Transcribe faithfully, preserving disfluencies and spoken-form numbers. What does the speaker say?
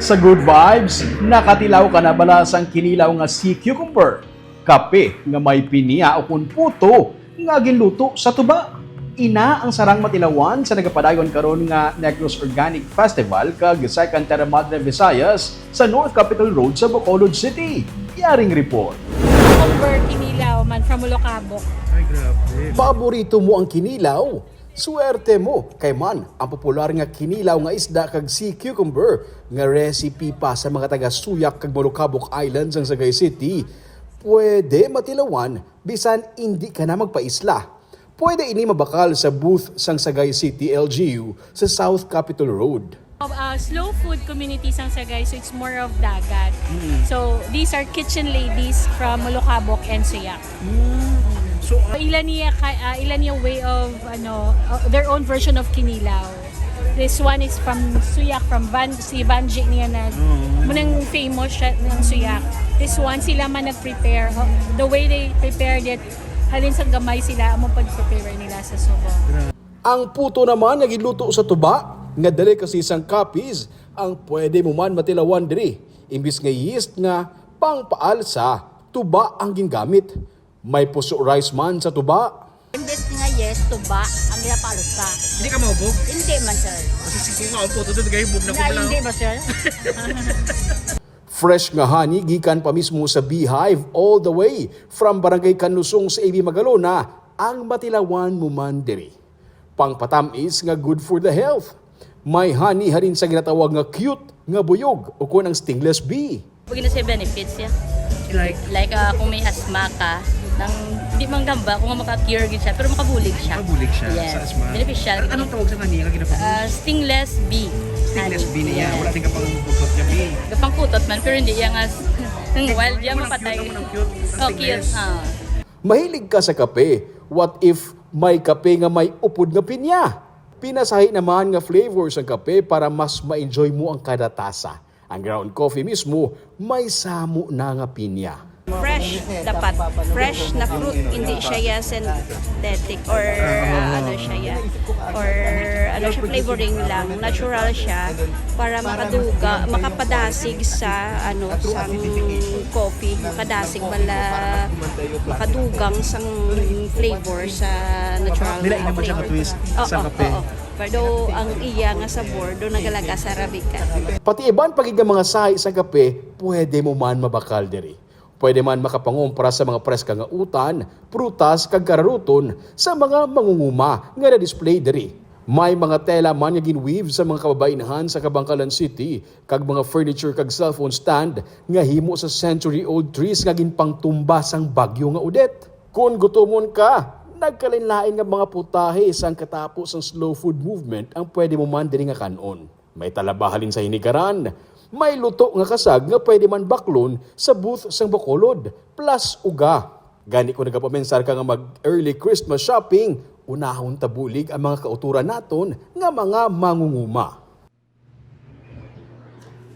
Sa Good Vibes, nakatilaw ka na bala sang kinilaw nga sea cucumber, kape nga may pinya ukon puto nga ginluto sa tuba? Ina ang sarang matilawan sa nagapadayon karon nga Negros Organic Festival kag Second Terra Madre Visayas sa North Capitol Road sa Bacolod City. Yaring report. Cucumber kinilaw man from Molokabok. Ay, grabe. Paborito mo ang kinilaw? Swerte mo! Kay man, ang popular nga kinilaw nga isda kag sea cucumber nga recipe pa sa mga taga Suyac kag Molokabok Island sang Sagay City, pwede matilawan bisan indi ka na magpaisla. Pwede ini mabakal sa booth sang Sagay City L G U sa South Capitol Road. Uh, slow food community sang Sagay, so it's more of dagat. So these are kitchen ladies from Molokabok and Suyac. So, So, ila niya ka- ah, ila niya way of ano uh, their own version of kinilaw. This one is from Suyac, from Van, si Vanji niya na munang famous siya ng Suyac. This one sila man nag-prepare. Ho- The way they prepared it, halin sa gamay sila amo pag-prepare nila sa subo. Ang puto naman nga ginluto sa tuba, nga delicacy sang Capiz, ang pwede mo man matilawan diri. Imbis nga yeast nga pangpaalsa, tuba ang gingamit. May puso rice man sa tuba. Imbes nga yes, tuba ang ginapalsa. Hindi ka mahubog? Hindi man, sir. Kasi sige nga, ang puto doon, gahibog na ko Na, lang. Hindi ba, sir? Fresh nga honey gikan pa mismo sa beehive all the way from Barangay Kanlusong sa A B Magalona ang matilawan mo man diri. Pangpatamis nga good for the health. May honey halin sa ginatawag nga cute nga buyog ukon ang stingless bee. Pag na siya benefits siya. Like, Like ah, kung may asthma ka, nang di man gamba kung maka-cure gid siya, pero makabulig siya. mabulig siya Yes. Sa asma. Beneficial. An- anong tawag sa kanya nga ginapag- Ah, stingless bee. Stingless Honey. bee niya. Yes. Wala din ka pang pagkot niya, bee. Gapangkutot man, pero hindi yan nga s- ang wild yan Ang mapatay. cute, ang cute, ang Oh, cute. stingless. Ah. Mahilig ka sa kape? What if may kape nga may upod nga pinya? Pinasahi naman nga flavor sang kape para mas ma-enjoy mo ang kada tasa. Ang ground coffee mismo may samo na nga pinya. Fresh dapat. Fresh na fruit, hindi siya ya synthetic or ah, ano siya ya. Or ano siya, flavoring lang. Natural siya para makaduga, makapadasig sa ano, sang coffee. Makadasig bala, makadugang sang flavor sa natural Nila na inamon siya flavor. ka-twist Oo, sa kape. Oo. Pero ang iya nga sabor do nagalaga sa Arabica. Pati iban pa gid nga mga sahi sang kape, pwede mo man mabakal diri. Pwede man makapangumpra sa mga preska nga utan, prutas kag kararuton sa mga mangunguma nga na-display diri. May mga tela man nga gin-weave sa mga kababainhan sa Kabankalan City kag mga furniture kag cellphone stand nga himo sa century-old trees nga ginpangtumba sang bagyo nga Odette. Kon gutomon ka, nagkalainlain nga mga putahe sang katapo sang slow food movement ang pwede mo man diri nga kan-on. May talaba halin sa hinigaran, may luto nga kasag nga pwede man baklon sa booth sang Bacolod, plus uga. Gani kung nagapamensar ka nga mag-early Christmas shopping, unahon ta bulig ang mga kauturan naton nga mga mangunguma.